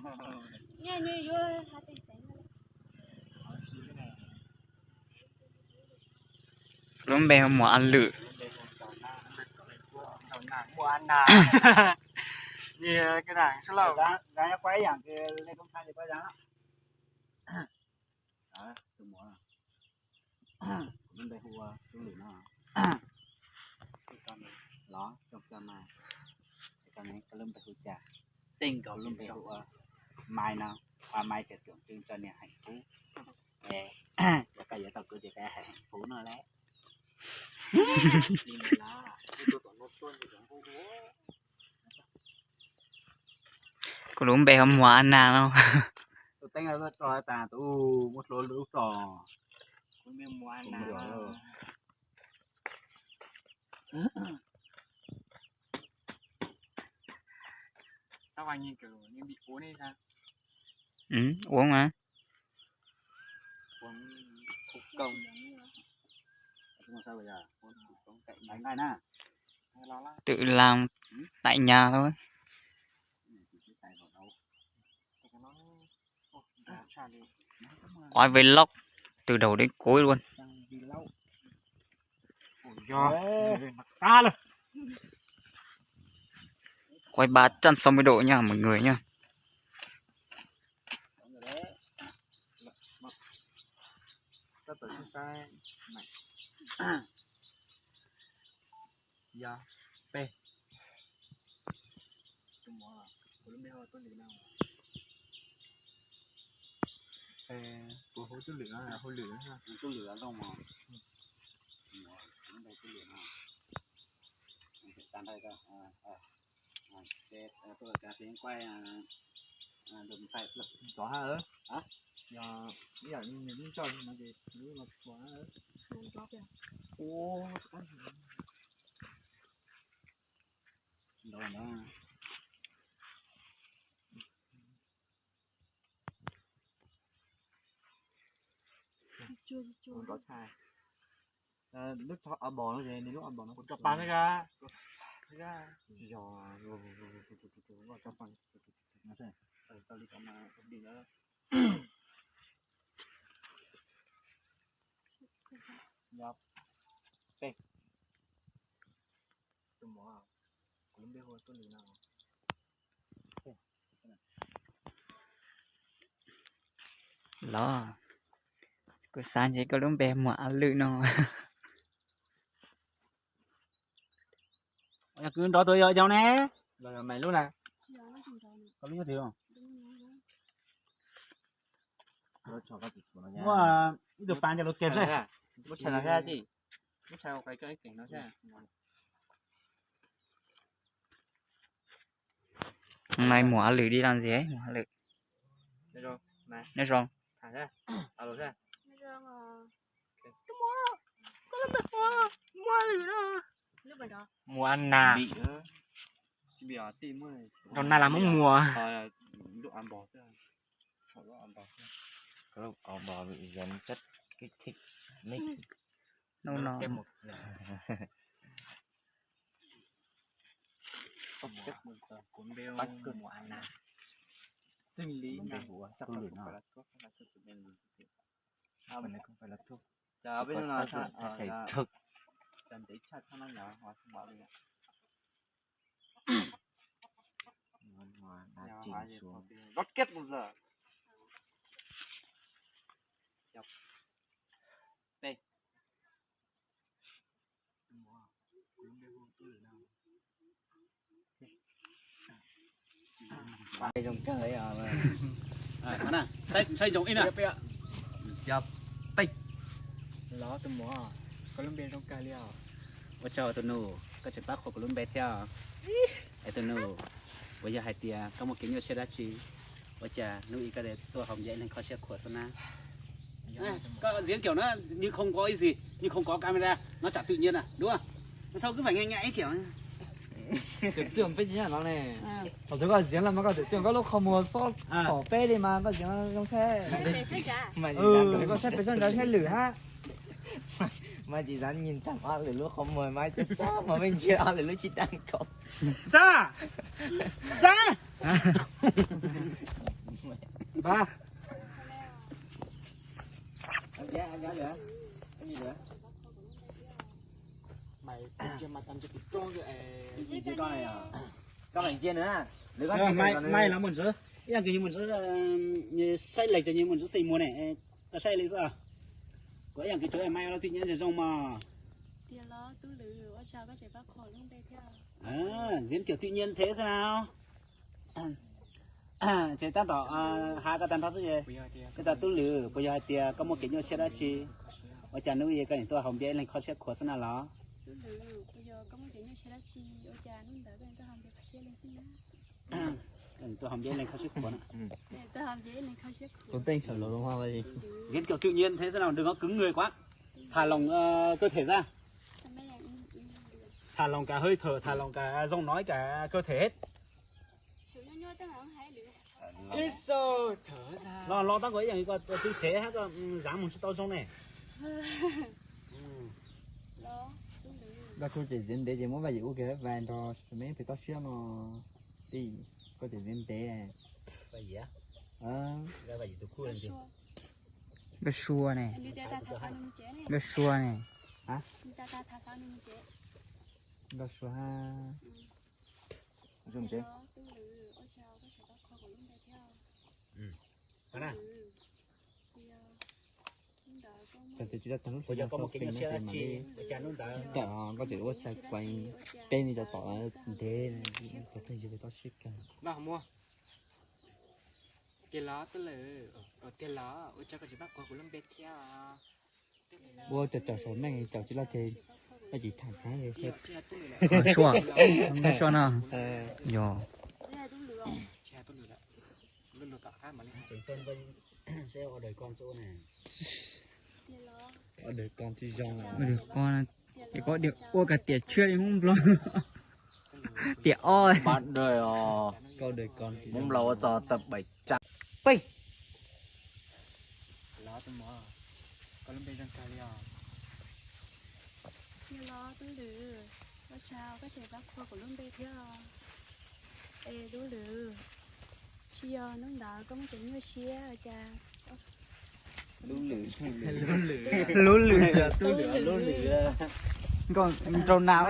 Lub npe hu Muas A Lwm. Kuv lub npe hu ua Tub Lwm no. Los cov koj mas, koj lub npe hu cas? Koj lub npe hu ua Mai no, ua Mai tseem tsoom tswv tso niam Heem Fub. Koj yuav tau kuv ces koj Heem Fub no lawm. Kuv lub npe hu Muas A Nas no. Tus teeb tso tas tus muaj hlua lub tso. Uống mà. Tự làm tại nhà thôi. Quay vlog từ đầu đến cuối luôn. Quay ba trăm sáu mươi độ nha mọi người nha. Kuv hu Tub Lwm no, hu Lwm, Tub Lwm zoo mas. Tub Lwm no. Ces tuaj los tsev ces yeej kuaj ntxhais xwb. Cov ha, yog ib yam li nws lub ntsoj no ces nws los txuas. Ntau no. Lub ob bos no, nws lub ob bos no. Kuv tso pas na, tsis yog, tso pas. Tau li cov mas dim na. Yog peb. Tus muam, kuv lub npe hu Tub Lwm no. Los, kuv xav ntshe koj lub npe Muas A Lwm no. Yog kuv nrov tus yog yau ne, los yog maiv lub na. Koj lub nyob twg? Muaj ib tug pas ncav lus kiag xwb. Muab tshais no thiab, muab tshais ua qais koj ib keem no thiab. Hôm nay Muas A Lwm đi làm gì ấy, Muas A Lwm? Nyob zoo. Muas A Nas. Rau na las muab muas. Có lub áo bò bị dính chất kích thích. Mix. Nâu nó. Sinh lý năng. Thuốc không phải là thuốc, hay là thuốc của mình mình thực hiện. Không, cái này không phải là thuốc. Chỉ có tác dụng thay thế thực. Cần để tra cho nó nhỏ hoặc không bảo vệ. Nó hoa đã chỉnh xuống. Gót kết một giờ. Chọc. Đây. Ua tsaug tus nus, koj tseem pab qhuas kuv lub npe thiab. Es tus nus, puas yog hais tias koj muaj kev nyuaj siab dab tsi? Ua cas hnub ib koj tuaj hauv ncav ib leeg kho siab khuav xwb na? Koj ntxiv kiểu nó như không có cái gì, như không có camera, nó chả tự nhiên à, đúng không? Sao cứ phải ngại ngại ấy kiểu. Tưởng tượng peb tsis nyob no ne. Thaum twg koj ziv los mas koj tưởng tượng koj lub qhov muag xob pom peb li mas koj ziv zoo thiab. Koj saib pes tsawg ntawd thiab lwm hab. Mas tsis dám nhìn thẳng ob lwm lub qhov muag mas txaj txaj mas peb ntsia ob lwm lub tsis daj nkaus. Txaj! Txaj! Ba. Anh nhá, anh nhá nữa. Cái gì nữa? Mày chưa mà tao chưa kịp trốn rồi. Cái gì chứ con này à? Con này chia nữa. Lượt con chia mai, mai là một số. Ib yam kis yus mus ntxuav, saib leej ces yus mus ntxuav xej muag ne, tau saib li xwb. Kuv ib yam kis tsuav mai los tij nyev zoo zoo mog. Tiag los tub lwm, ua tsaug koj tseem pab qhuas lub npe thiab. Diễn kiểu tự nhiên thế xem nào. Ces tab tom hais koj tag nrho xwb ces, koj tau tub lwm, puas yog hais tias koj muaj kev nyuaj siab dab tsi, ua cas hnub ib koj niam tuaj haus npias ib leeg kho siab khuav xwb na los? Tuaj haus npias ib leeg kho siab khuav na. Tus teej sawv los los. Diễn kiểu tự nhiên thế xem nào, đừng có cứng người quá. Thả lỏng, ờ, cơ thể ra. Thả lỏng cả hơi thở, thả lỏng cả giọng nói, cả cơ thể hết. Los, los tau koj ib yam koj tư thế hab koj dáng mus tsis tau zoo ne. Koj tsuas tseem diễn ntev ces muab vaj yim ua kiag vaj nrog me pem toj siab no. Tij, koj tseem diễn ntev. Nkauj Sua ne. Nkauj Sua ne. Nkauj Sua ha. Koj tsis tau tag lub xov tooj no ces mam li tawm, koj tseem ua xav kuas peb me cov tom ntev, tau pheej yug pem toj siab kawg. Tiag los, tiag los, ua tsaug koj tseem pab qhuas kuv lub npe thiab. Ua caum caum saum neej caum tsis loj ces koj tsis tham thiab. Sua, Sua no. Yog. Ua dawm koj tsis zoo, ua dawm koj, ces koj ua kav tiam tshiab li Hmoob Nplog. Tiam ob. Koj ua dawm koj tsis zoo. Hmoob Nplog ua txog tawm bảy trăm. Peb. Tiag los tub lwm, ua tsaug koj tseem pab qhuas kuv lub npe thiab. Es tub lwm, tsis yog hnub ntawd koj muaj kev nyuaj siab ua cas? Lub lwm, lub lwm, tub lwm, lub lwm. Nkauj nraug nas,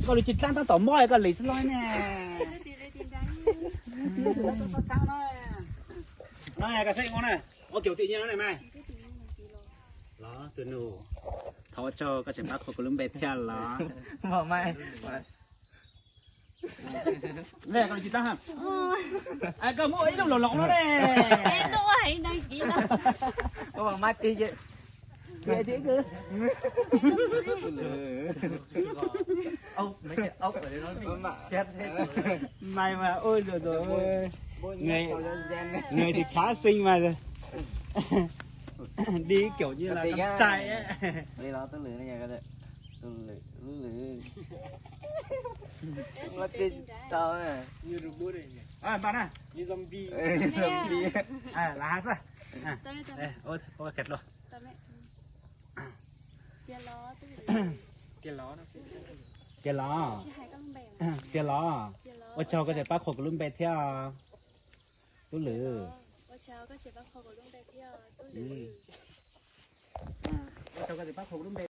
koj li tsis dlaab tab tom mob koj li tsis loj ne. Ua kiểu tự nhiên no ne mas. Los tus nus, thov ua tsaug koj tseem pab qhuas kuv lub npe thiab los. Koj muab ib lub laus laus no ne. Mày mà ôi rồi rồi, người, người thì khá xinh mà đi kiểu như là con trai ấy. Tus lwm, tus lwm, tus lwm. Ua tij tau. Ua npaj na. Zombie. Lam has xwb. Ua kawg los. Kiag los, kiag los. Ua tsaug koj tseem pab qhuas kuv lub npe thiab, tub lwm. Ua tsaug koj tseem pab qhuas kuv lub npe.